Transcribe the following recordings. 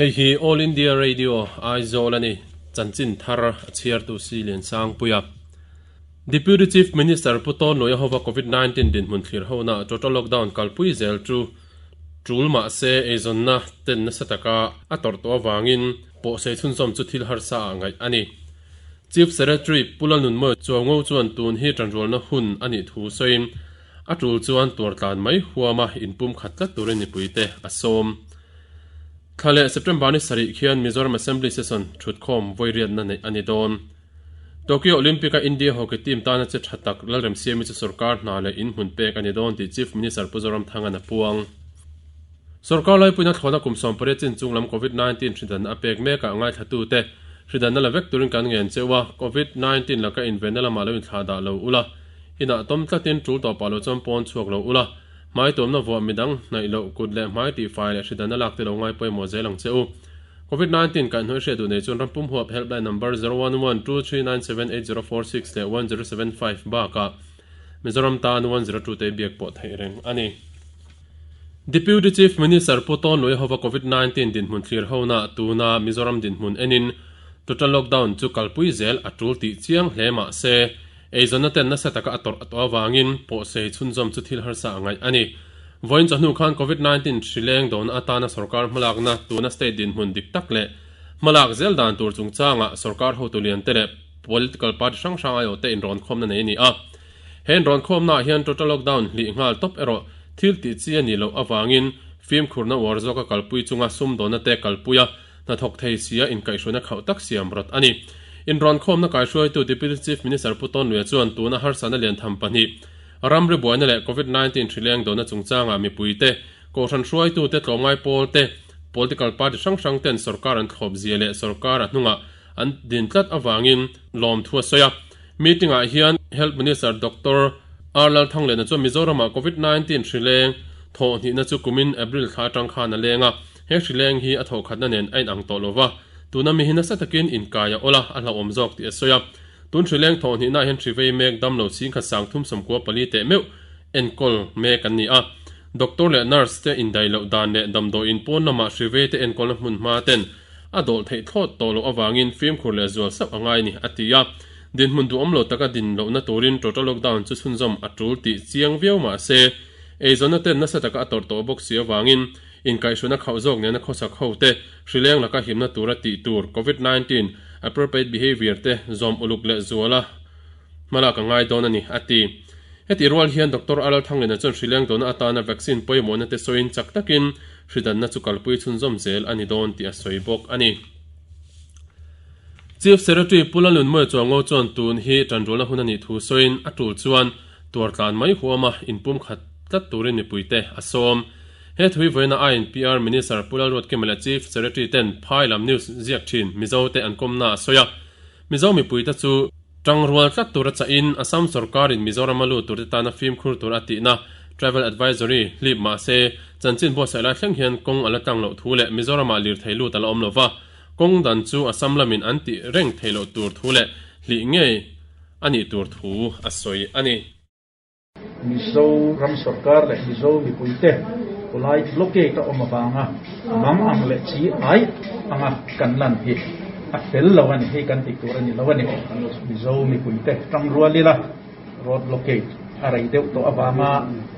Hei hi All India Radio Aizawl a ni, chanchin thar a chhiartu si Liansangpuia. Deputy Chief Minister Pu Tawnluia hova Covid 19 dinhmun thlir hona total lockdown kalpui zel chu tul mahse eizawnna ten nasa taka a tawrh tawh avangin pawhsei chhunzawm chu thil harsa ah ngaih a ni. Chief Secretary Pu Lalnunmawi Chuango chuan tun hi tanrualna hun a nih thu sawiin a tul chuan tuartlan mai huama inpum khat tlat turin mipuite a sawm. Thla leh September ni sarih khian Mizoram Assembly Session thutkhawm vawiriatna neih a ni dawn. Tokyo Olympic-a India hockey team tana che tha tak Lalremsiami chu sorkar hna leh inhmun pek a ni dawn tih Chief Minister Pu Zoramthanga'n a puang. Sorkar laipuina thlawhna kum 18 chin chung lam Covid 19 hridanna a pek mekah ngaithlatute hridanna la vek turin kan ngen cheu a, Covid 19 laka invenna lamah lo inthlah dah lo ula, inah tawm tlatin tul tawpah lo chuan pawn chhuak lo ula, hmai tuamna vuah midang hnaih loh kut leh hmai tihfai leh hridanna lak te lo ngai pawimawh zel ang che u. Covid 19 kaihhnawih hriat duh nei chuan ram pum huap helpline number 0112397804 leh 1075 bakah Mizoram tan 102 te biak pawh theih reng a ni. Deputy Chief Minister Pu Tawnluia hova Covid 19 dinhmun thlir hona tuna Mizoram dinhmun enin total lockdown chu kalpui zel a tul tih chiang hle mah se eizawnna ten nasa taka a tawrh a tawh avangin pawhsei chhunzawm chu thil harsa a ngaih a ni. Vawiin chawhnu khan Covid 19 hri leng dona atana sorkar hmalakna tuna state dinhmun dik tak leh hmalak zel dan tur chungchangah sorkar hotu lian te leh political party hrang hrang aiawhte inrawnkhawmna nei a ni a. He inrawnkhawmnaah hian total lockdown hlih nghal tawp erawh thil tih chi a nih loh avangin fimkhurna uar zawka kalpui chunga sumdawnna te kalpui a hnathawk thei sia inkaihhruaina khauh tak siam rawt a ni. Inrawnkhawmna kaihruaitu Deputy Chief Minister Pu Tawnluia chuan tuna harsatna liantham pahnih ramri buaina leh Covid 19 hrileng dawhna chungchangah mipuite, kohhran hruaitute, tlawmngai pawlte, political party hrang hrang ten sorkar an thlawp zia leh sorkar a hnungah an din tlat avangin lawmthu a sawi a. Meeting ah hian Health Minister Doctor R Lalthanglena chuan Mizoram ah Covid 19 hrileng thawh hnihna chu kumin April thla atang khan a leng a, he hrileng hi a thawh khatna nen a inang tawh lova, tuna mi hi nasa takin inkai a awl a, a hlauhawm zawk tih a sawi a. Tun hrileng thawh hnihna ah hian hri vei mek damlo chhingkhat 34 teh meuh enkawl mek an ni a. Doctor leh nurse te indaih loh dan leh damdawiin pawn lamah hri vei te enkawlna hmun hma ten a dawlh theih thlawt tawh loh avangin fimkhur leh zual sauh a ngai ni, a ti a. Dinhmun duhawm lo taka din lohna turin total lockdown chu chhunzawm a tul tih chiang viau mah se, eizawnna ten nasa taka a tawrh tawh bawk si avangin inkaihhruaina khauh zawk nena khawsak ho te hrileng laka himna tura tih tur Covid 19 appropriate behaviour te zawm uluk leh zuala hmalak a ngai dawn a ni, a ti. Heti rual hian Doctor Aral Thanglena chuan hrileng dawhna atana vaccine pawimawhna te sawiin chak takin hridanna chu kalpui chhunzawm zel a ni dawn tih a sawi bawk a ni. Chief Secretary Pu Lalnunmawia Chuango chuan tun hi tanrualna hun a nih thu sawiin a tul chuan tuartlan mai huama inpumkhat tlat turin mipuite a sawm. He thui vawiina INPR Minister Pu Lalruatkima leh Chief Secretary ten phai lam news ziak thin Mizote an kawmna a sawi a. Mizo mipuite chu tangrual tlat tura chahin Assam sorkarin Mizoram a lut turte tana fimkhur tur a tihna Travel Advisory hlip mah se chanchin buatsaih lai thleng hian kawng a la tlang loh thu leh Mizoramah lirthei lut a la awm lova, kawng dan chu Assam lamin an tih reng theih loh tur thu leh hlih ngei a nih tur thu a sawi a ni. Mizoram sorkar leh Mizo mipuite pawlai blockade a awm avanga mang ang leh chi ai anga kan lan hi a fel lo a ni, hei kan tih tur a ni lo a ni. Mizo mipuite tangrual ila road blockade a rei deuh tawh avanga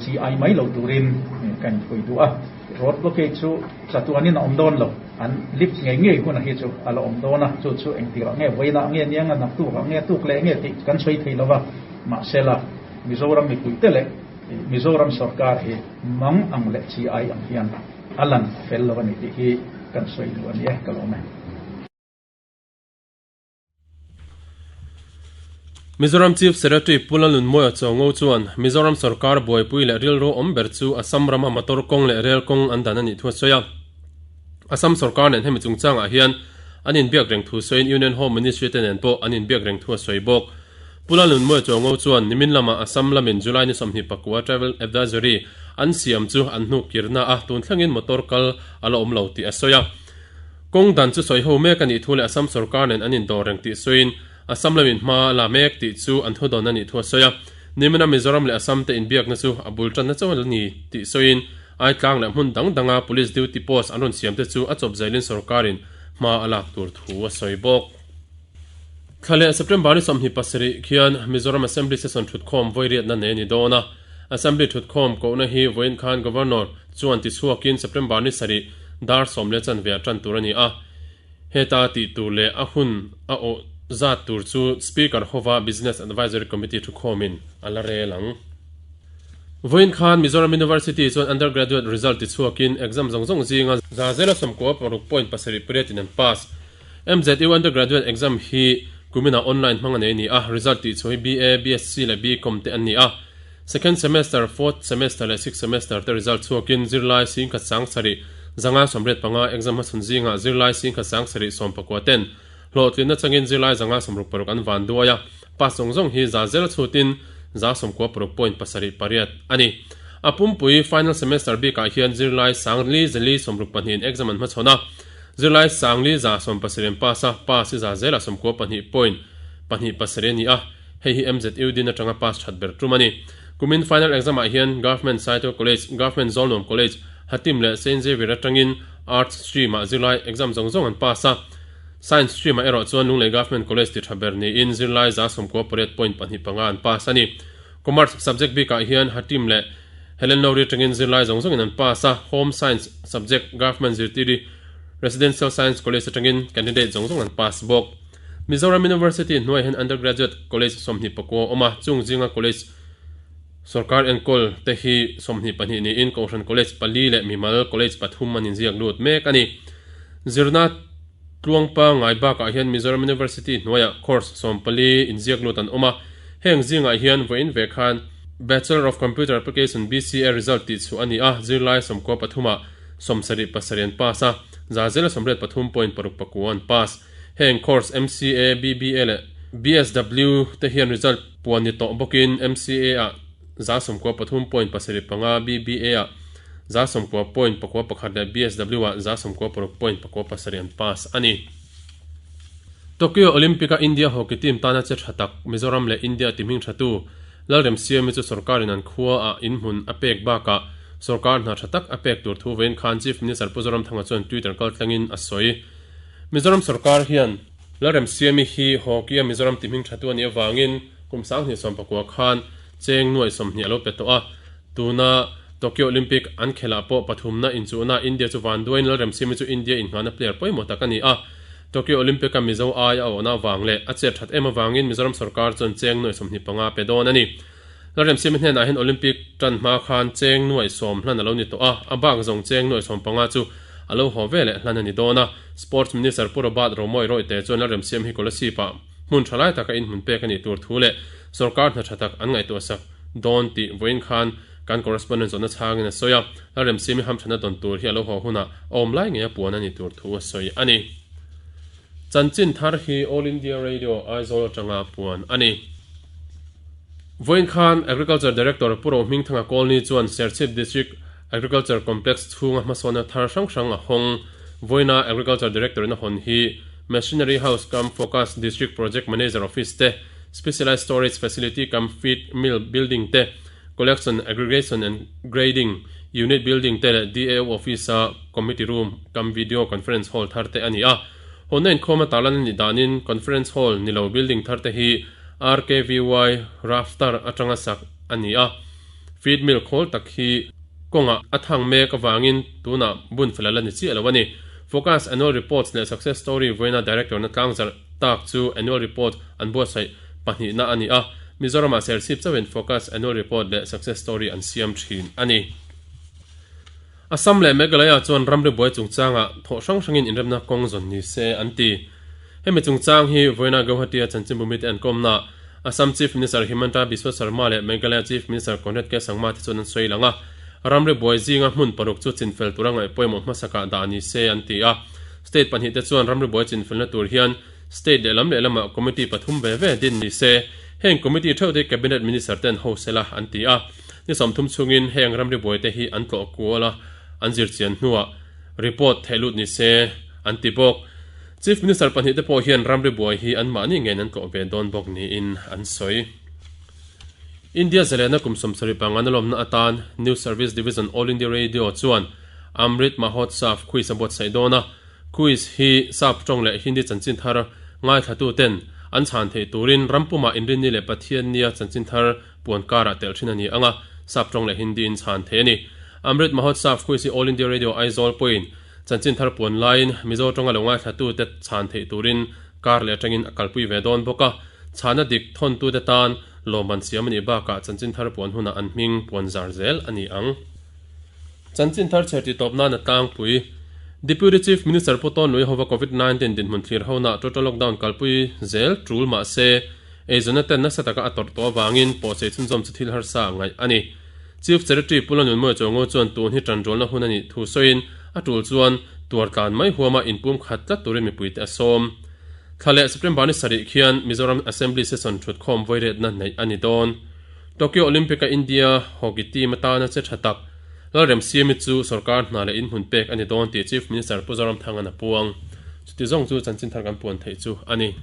chi ai mai lo turin kan inpui duh a. Road blockade chu chatuanin a awm dawn lo, an lift ngei ngei huna hi chu a la awm dawn a, chu chu engtirah nge vawiinah nge niang a naktukah nge tuk leh nge tih kan sawi thei lo va. Mahsela, Mizoram mipuite leh Mizoram sorkar hi mang ang leh chi ai ang hian a lan fel lo a ni tih hi kan sawi duh a ni e, ka lawm e. Mizoram Chief Secretary Pu Lalnunmawia Chawngo chuan Mizoram sorkar buaipui leh rilru awm ber chu Assam rama motor kawng leh rel kawng an dan a nih thu a sawi a. Assam sorkar nen hemi chungchangah hian an inbiak reng thu sawiin Union Home Ministry te nen pawh an inbiak reng thu a sawi bawk. Pu Lalnunmawia Chuango chuan nimin lama Assam lamin July ni 24 Travel Advisory an siam chu an hnuk kirna a, tun thlengin motor kal a la awm lo tih a sawi a. Kawng dan chu sawi ho mek a nih thu leh Assam sorkar nen an indawr reng tih sawiin Assam lamin hma a la mek tih chu an thudawn a nih thu a sawi a. Nimina Mizoram leh Assam te inbiakna chu a bul tanna chauh a la ni tih sawiin. Aitlang leh hmun dang danga Police duty post an rawn siam te chu a chawp zelin sorkarin hma a lak tur thu a sawi bawk. Thla leh September ni 27 khian Mizoram Assembly Session thutkhawm vawiriatna nei a ni dawn a. Assembly thutkhawm kohna hi vawiin khan Governor chuan tichhuakin September ni sarih dar sawm leh chanve ah tan tur a ni a. Heta tih tur leh a hun a awh zat tur chu Speaker hova Business Advisory Committee thukhawmin a la rel ang. Vawiin khan Mizoram University chuan undergraduate result tichhuakin exam zawng zawng zinga za zela sawmkua paruk point pasarih pariat in an pass. MZU undergraduate exam hi kuminah online hmang a nei a ni a, result tih chhuah hi BA, BSc leh BCom te an ni a. Second semester, fourth semester leh sixth semester te result chhuakin zirlai singkhat sang sarih zanga sawmriat panga exam hmasawn zingah zirlai singkhat sang sarih sawmpakua ten hlawhtlinna changin zirlai zanga sawmruk paruk an van duai a, pass zawng zawng hi za zel chhutin za sawmkua paruk point pasarih pariat a ni. A pumpui final semester bikah hian zirlai sangli zali sawmruk pahnihin exam an hmachhawn a. Zirlai Sangli za sawmpasarih an pass a, pass hi za zelah 92 point pahnih pasarih a ni a, hei hi MZU din atanga pass that ber tum a ni. Kumin final exam ah hian Government Saitual College, Government Zawlnuam College, Hatim leh Saint Xavier atangin Arts stream ah zirlai exam zawng zawng an pass a, Science stream ah erawh chuan Lunglei Government College ti tha ber niin zirlai za sawmkua pariat point pahnih panga an pass a ni. Commerce subject bikah hian Hatim leh Helen Lowry atangin zirlai zawng zawngin an pass a, Home Science subject Government zirtiri Residential Science College atangin candidate zawng zawng an pass bawk. Mizoram University hnuaiah hian undergraduate college 21 a awm a, chung zinga college sorkar enkawl te hi 22 niin Kohhran college pali leh mimal college pathum an inziak lut mek a ni. Zirna Tluangpa ngai bakah hian Mizoram University hnuaiah course 14 inziak lut an awm a, heng zingah hian vawiin ve khan Bachelor of Computer Application, BCA, result tih chhuah a ni a, zirlai sawmkua pathumah sawmsarih pasarih an pass a, za zela sawmriat pathum point paruk pakua an pass. Heng course MCA, BBA leh BSW te hian result puan ni tawh bawkin MCA ah za sawmkua pathum point pasarih panga, BBA ah 90 point pakua pakhat leh BSW ah 96 point pakua pasarih an pass a ni. Tokyo Olympic-a India hockey team tana che tha tak Mizoram leh India ti hming thatu Lalremsiami chu sorkarin an khua ah inhmun a pek bakah sorkar hna tha tak a pek tur thu vein khan Chief Minister Pu Zoramthanga chuan Twitter kaltlangin a sawi. Mizoram sorkar hian Lalremsiami hi hockey-a Mizoram ti hming thatu a nih avangin kum 2019 khan cheng nuai 20 a lo pe tawh a, Tuna Tokyo Olympic an khelh ah pawh pathumna inchuhna India chu vanduaiin Lalremsiami chu India inngahna player pawimawh tak a ni a. Tokyo Olympic a Mizo ai a awhna avang leh a chet that em avangin Mizoram sorkar chuan cheng nuai 25 a pe dawn a ni. Lalremsiami hnenah hian Olympic tan hma khan cheng nuai sawm hlan a lo ni tawh a, a bak zawng cheng nuai 15 chu a lo haw ve leh hlan a ni dawn a. Sports Minister Pu Robert Romawia Rawite chuan Lalremsiami hi Kolasib ah hmun tha lai taka inhmun pek a nih tur thu leh sorkar hna tha tak an ngaihtuahsak dawn tih vawiin khan kan correspondent zawhna chhangin a sawi a, Lalremsiami hamthana dawn tur hi a lo haw hunah a awm lai ngei a puan a ni tur thu a sawi a ni. Chanchin thar hi All India Radio Aizawl atanga puan a ni. Vawiin khan Agriculture Director Pu Rohmingthanga Kawlni chuan Serchhip District Agriculture Complex chhunga hmasawnna thar hrang hrang a hawng. Vawiina Agriculture Director in a hawn hi Machinery House cum Focus District Project Manager Office te, Specialised Storage Facility cum Feed Mill Building te, Collection, Aggregation and Grading Unit Building te leh DAO Office-a Committee Room cum Video Conference Hall thar te a ni a. Hawnna inkhawm a tarlan a nih danin Conference Hall ni lo building thar te hi RKVY Raftar atanga sak a ni a. Feed Mill khawl tak hi kawngah a thang mek avangin tunah bun fel a la ni chiah lo a ni. Focus Annual Reports leh Success Story vawiina Director na tlangzarh tak chu Annual Report an buatsaih pahnihna a ni a, Mizoramah Serchhip chauhin Focus Annual Report leh Success Story an siam thin a ni. Assam leh Meghalaya chuan ramri buai chungchangah thawh hrang hrangin inremna kawng zawn ni se an ti. Hemi chungchang hi vawiina Guwahati-a chanchinbu mite an kawmnaah Assam Chief Minister Himanta Biswa Sarma leh Meghalaya Chief Minister Conrad K Sangma te chuan an sawi lang a, ramri buai zinga hmun paruk chu chinfel tura ngaih pawimawh hmasakah dah ni se an ti a. State pahnih te chuan ramri buai chinfelna tur hian State lehlam lehlamah committee pathum ve ve din ni se, heng committee theuh te Cabinet Minister ten ho sela an ti a. Ni 30 chhungin heng ramri buai te hi an tlawh kual a, an zirchian hnuah report theih lut ni se an ti bawk. Chief Minister pahnih te pawh hian ramri buai hi anmahni ngeiin an tlawh ve dawn bawk niin an sawi. India zalena kum 75 na lawmna atan News Service Division All India Radio chuan Amrit Mahotsav quiz a buatsaih dawn a, quiz hi Sap tawng leh Hindi chanchin thar ngaithlatu ten an chhan theih turin rampumah Inrinni leh Pathiannia chanchin thar puan karah telh thin a ni ang a, Sap tawng leh Hindi in chhan theih a ni. Amrit Mahotsav quiz hi All India Radio Aizawl pawhin chanchin thar puan laiin Mizo tawnga lo ngaithlatu te chhan theih turin kar leh atangin a kalpui ve dawn bawk a, chhana dik thawntute tan lawmman siam a nih bakah chanchin thar puan hunah an hming puan zar zel a ni ang. Chanchin thar chher tih tawp nan a tlangpui. Deputy Chief Minister Pu Tawn Luihova Covid 19 dinhmun thlir hona total lockdown kalpui zel tul mahse eizawnna ten nasa taka a tawrh tawh avangin pawhsei chhunzawm chu thil harsa ngaih a ni. Chief Secretary Pu Lanunmawia Chawngo chuan tun hi tanrualna hun a nih thu sawiin a tul chuan tuar tlan mai huama inpum khat tlat turin mipuite a sawm. Thla leh September ni sarih khian Mizoram Assembly Session thutkhawm vawiretna neih a ni dawn. Tokyo Olympic-a India hockey team atana che tha tak Lalremsiami chu sorkar hna leh inhmun pek a ni dawn tih Chief Minister Pu Zoramthanga'n a puang. Chuti zawng chu chanchin thar kan puan theih chu a ni.